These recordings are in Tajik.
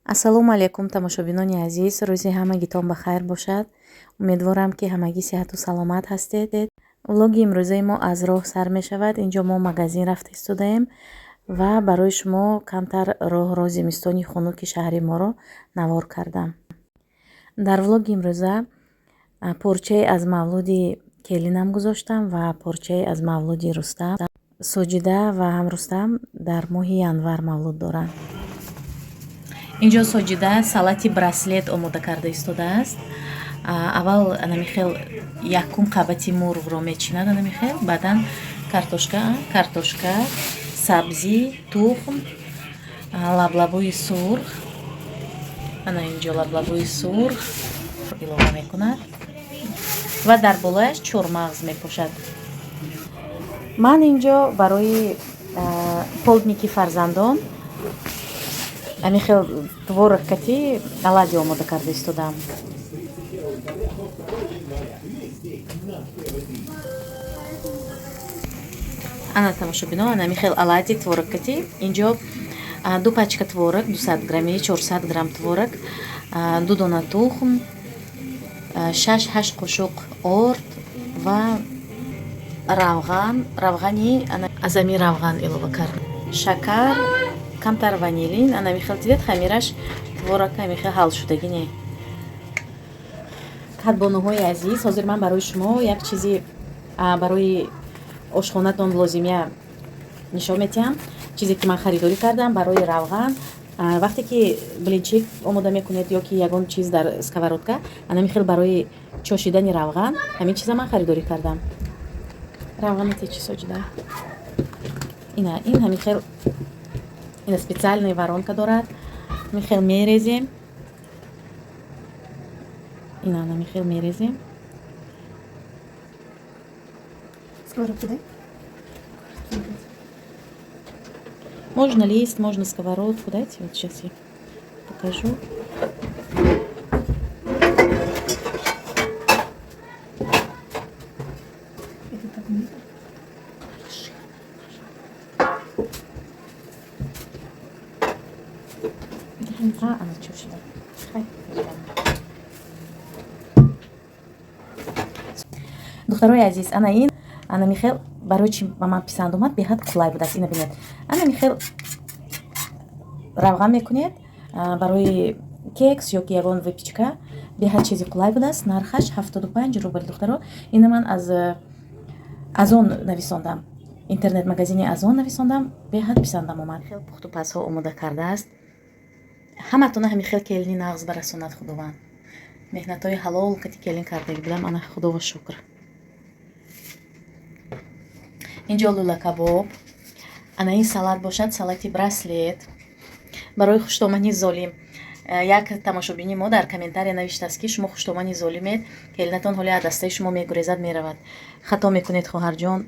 Ассалому алайкум, тамошобинони азиз, рӯзи ҳамагитон ба хайр бошад. Умедворам, ки ҳамагӣ сиҳату саломат ҳастед. Влоги имрӯзаи мо аз роҳ сар мешавад. Инҷо мо магазин рафта истодаем ва барои шумо камтар роҳро, зимистони хунуки шаҳри моро навор кардам. Дар влоги имрӯза порчае аз мавлуди келинам гузоштам ва порчае аз мавлуди Рустам. Соҷида ва ҳам Рустам дар моҳи январ мавлуд доранд. Инҷо Соҷида салати браслет омода карда истодааст. Аввал анамихел якум қабати мурғро мечинад, анамихел, баъдан картошка, сабзӣ, тухм, лаблабӯи сурх, ана инҷо лаблабӯи сурх илова мекунад ва дар болояш чормағз мепошад. Ман инҷо барои полдники фарзандон ҳамин хел творог кати оладьи омода карда истодам. Ана, тамошобино, ана ҳамин хел оладьи творог кати. Инҷо ду пачка творог 200 грамми, 400 грамм творог, ду дона тухм, 6-8 қошуқ орд ва равған, равғани аз ҳамин равған илова кардам, шакар, камтар ванилин. Ана ҳамин хел дидед, хамираш творог ҳамин хел ҳал шудагӣ не. Кадбонуҳои азиз, ҳозир ман барои шумо як чизи барои ошхонатон лозимия нишон медиҳам, чизе ки ман харидорӣ кардам барои равған. Вақте ки блинчик омода мекунед ё ки ягон чиз дар сковородка, ана ҳамин хел барои чошидани равған ҳамин чиза ман харидорӣ кардам. Равғанате чи, Соҷида? Ина, ин ҳамин хел, ина специальная воронка дорад, ҳамин хел мерезем, ина ҳамин хел мерезем. Сковородку дай. Можно лист, можно сковородку. Дайте, вот сейчас я покажу. Это так не А, она чё сюда? Хай. Духтарои азиз, ана ин, ана михел барои чи ба ман писанд омад, беҳад қулай будааст. Ина бинед, ана михел равған мекунед барои кекс ё ки ягон выпечка, беҳад чизи қулай будааст. Нархаш 75 рубл, духтаро. Ина ман аз Озон нависондам, интернет магазини Озон нависондам, беҳад писандам омад. Хел пухтупазҳо омода кардааст. Ҳаматона ҳамин хел келини нағз барасонад Худованд. Меҳнатҳои ҳалол кати келин кардагӣ будам, ана худово шукр. Инҷо лӯлакабоб, ана ин салат бошад, салати браслет барои хуштомани золим. Як тамошобини мо дар комментария навиштааст, ки шумо хуштомани золимед, келинатон ҳоли аз дастаи шумо мегурезад, меравад. Хато мекунед, хоҳарҷон.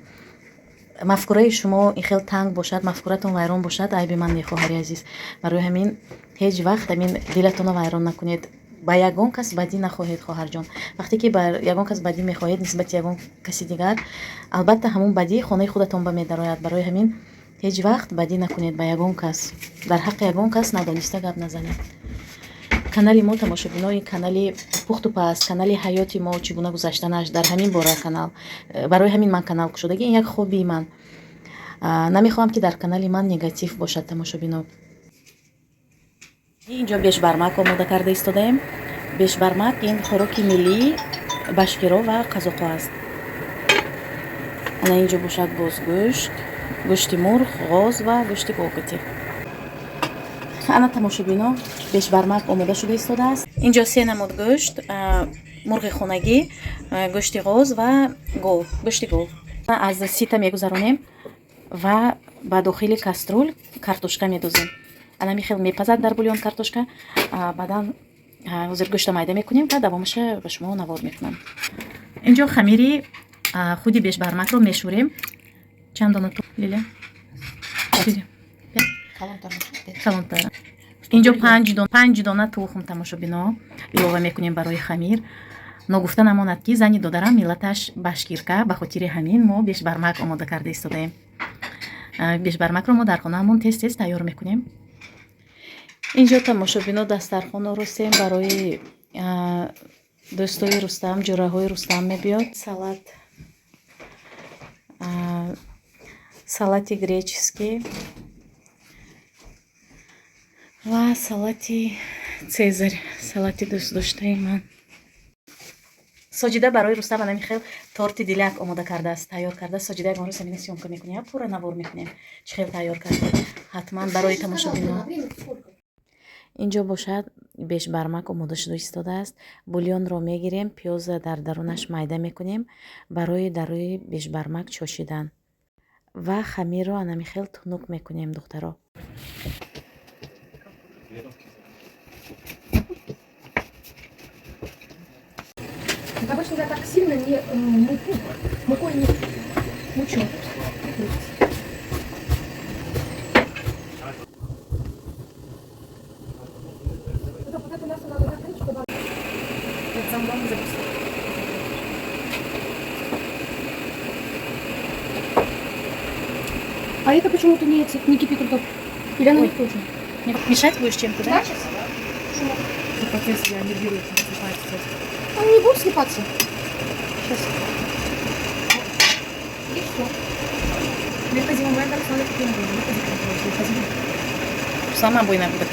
Мафкураи шумо ин хел танг бошад, мафкуратон вайрон бошад, айби ман не, хоҳари азиз. Барои ҳамин ҳеҷ вақт ҳамин дилатонро вайрон накунед, ба ягон кас бадӣ нахоҳед, хоҳарҷон. Вақте ки ба ягон кас бадӣ мехоҳед нисбати ягон каси дигар, албатта, ҳамун бадӣ хонаи худатон ба медарояд. Барои ҳамин ҳеҷ вақт бадӣ накунед ба ягон кас, дар ҳаққи ягон кас надониста гап назанед. Канали мо, тамошобинои канали пухтупаз, канали ҳаёти мо чӣ гуна гузаштанаш, дар ҳамин бора канал. Барои ҳамин ман канал кушодагӣ, ин як хоббии ман. Намехоҳам, ки дар канали ман негатив бошад, тамошобино. Инҷо бешбармак омода карда истодаем. Бешбармак ин хӯроки миллии башкиро ва қазоқо аст. Ана инҷо бошад боз гӯшт, гӯшти мурғ, ғоз ва гӯшти говгати. Ана, тамошобино, бешбармак омода шуда истодааст. Инҷо се намуд гӯшт: мурғи хонагӣ, гӯшти ғоз ва гов, гӯшти гов. Аз сита мегузаронем ва ба дохили кастрюл картошка медозем. Ана михел мепазад дар бульон картошка. Баъдан ҳозир гӯшта майда мекунем ва давомаша ба шумо навор мекунам. Инҷо хамири худи бешбармакро мешӯрем. Чанд дона, Лиля? Калонтар. Инҷо 5 дона тухм, тамошобино, илова мекунем барои хамир. Ногуфта намонад, ки зани додарам миллаташ башкирка, ба хотири ҳамин мо бешбармак омода карда истодаем. Бешбармакро мо дар хонаамон тез тез тайёр мекунем. Инҷо, тамошобино, дастархон оростем барои дӯстои Рустам, ҷӯраҳои Рустам мебиёд. Салат, салати греческий ва салати цезарь, салати дӯстдоштаи ман. Соҷида барои Рустам анами хел торти диляк омода кардааст, тайёр кардааст. Соҷида, ягон рӯз ҳамина съёмка мекунем, пурра навор мекунем, чӣ хел тайёр карда, ҳатман барои тамошобино. Инҷо бошад, бешбармак омода шуда истодааст. Бульонро мегирем, пиёза дар дарунаш майда мекунем барои дар рӯи бешбармак чошидан ва хамирро анами хел тунук мекунем, духтаро. Обычно я так сильно не муку, мукой не мучу. Вот это мясо надо закрыть, чтобы... Я сам дома записала. А это почему-то не кипит только. Или она не включена? Мешать будешь чем-то, да? Да, сейчас. В процессе я нервирую, слипается тесто. Он не будет слипаться. Сейчас. И все. Сама буйна будет.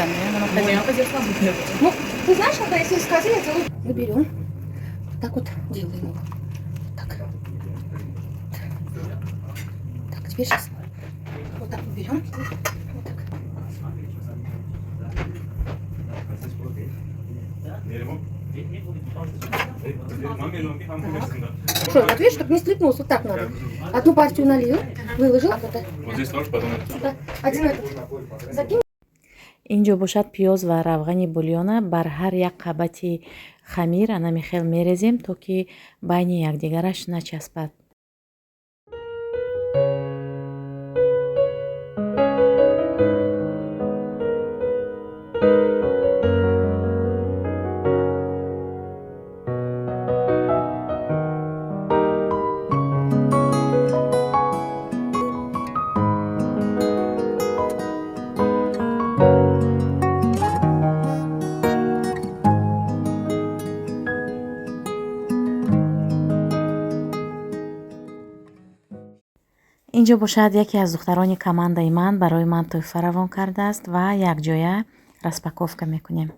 Ну, ты знаешь, когда если из козы, я целую... Мы берем. Так вот делаем его. Так. Так, теперь сейчас. Вот так берем. Вот так. Что, вот видишь, чтобы не слипнулся, вот так надо. Одну партию налил, выложил. Вот это. Вот здесь тоже потом. Сюда. Один этот. Закинь. Инҷо бошад, пиёз ва равғани бульона бар ҳар як қабати хамир анами хел мерезем, то ки байни якдигараш начаспад. Инҷо бошад, яке аз духтарони командаи ман барои ман тӯҳфа равон кардааст ва якҷоя распаковка мекунем.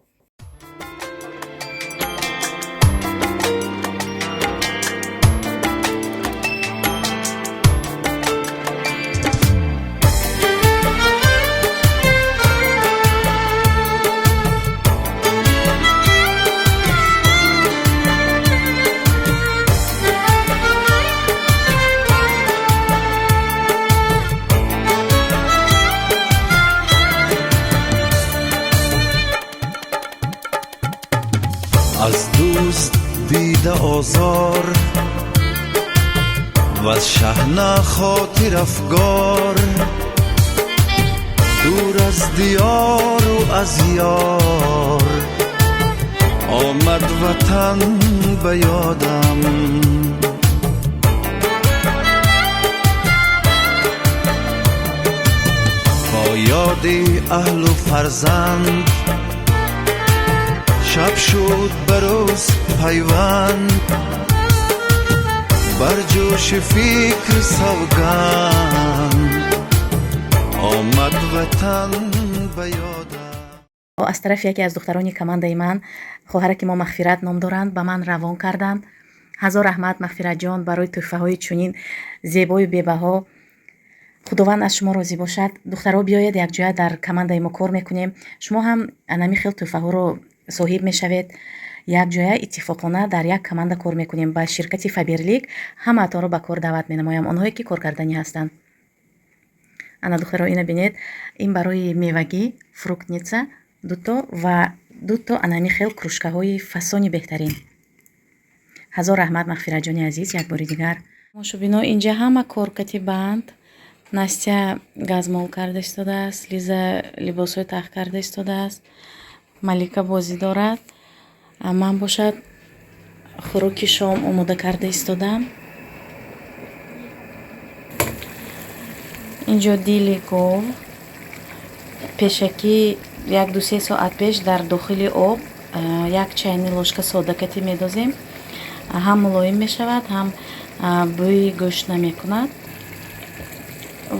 Аз дӯст дида озор ваз шаҳна хотир афгор, дур аз диёру аз ёр омад ватан ба ёдам. Бо ёди аҳлу фарзанд шаб шуд ба рӯз пайванд, бар ҷӯши фикр савганд омад ватан ба ёдам. Аз тарафи яке аз духтарони командаи ман, хоҳараки мо Мағфират ном доранд, ба ман равон карданд. Ҳазор раҳмат, Мағфиратҷон, барои тӯҳфаҳои чунин зебою бебаҳо. Худованд аз шумо розӣ бошад. Духтаро, биёед, якҷоя дар командаи мо кор мекунем, шумо ҳам анами хел тӯҳфаҳоро соҳиб мешавед. Якҷоя иттифоқона дар як команда кор мекунем. Ба ширкати Фаберлик ҳамаатонро ба кор даъват менамоям, онҳое ки коркарданӣ ҳастанд. Ана, духтаро, ина бинед, ин барои мевагӣ, фруктница дуто ва дуто анами хел кружкаҳои фасони беҳтарин. Ҳазор раҳмат, Мағфиратҷони азиз, як бори дигар. Тамошобино, инҷа ҳама коркати банд. Настя газмол карда истодааст, Лиза либосҳои тах карда истодааст, Малика бозӣ дорад, ман бошад, хӯроки шом омода карда истодам. Инҷо дили гов пешакӣ. 1-2-3 соат пеш дар дохили об як чайный ложка сода кати медозем, ҳам мулоим мешавад, ҳам бӯи гӯшт намекунад.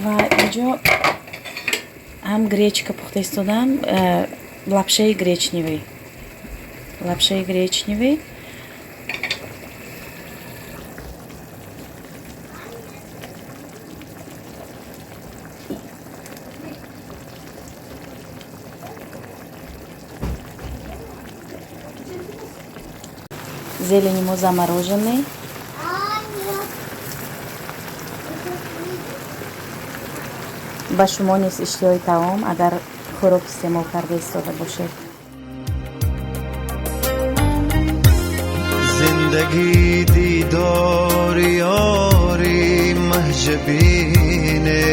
Ва инҷо ҳам гречка пухта истодам, лапшаи гречневый, лапшаи гречневый. Зелени мо замороженный. Ба шумо низ иштиҳои таом, агар хӯрок истеъмол карда истода бошед. Зиндагӣ дидори ёри Маҳҷабине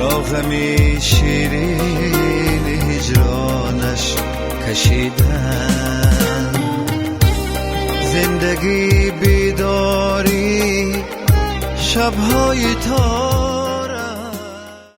ё ғами ширини ҳиҷронаш кашидан. Зиндагӣ бедорӣ шабҳои торик.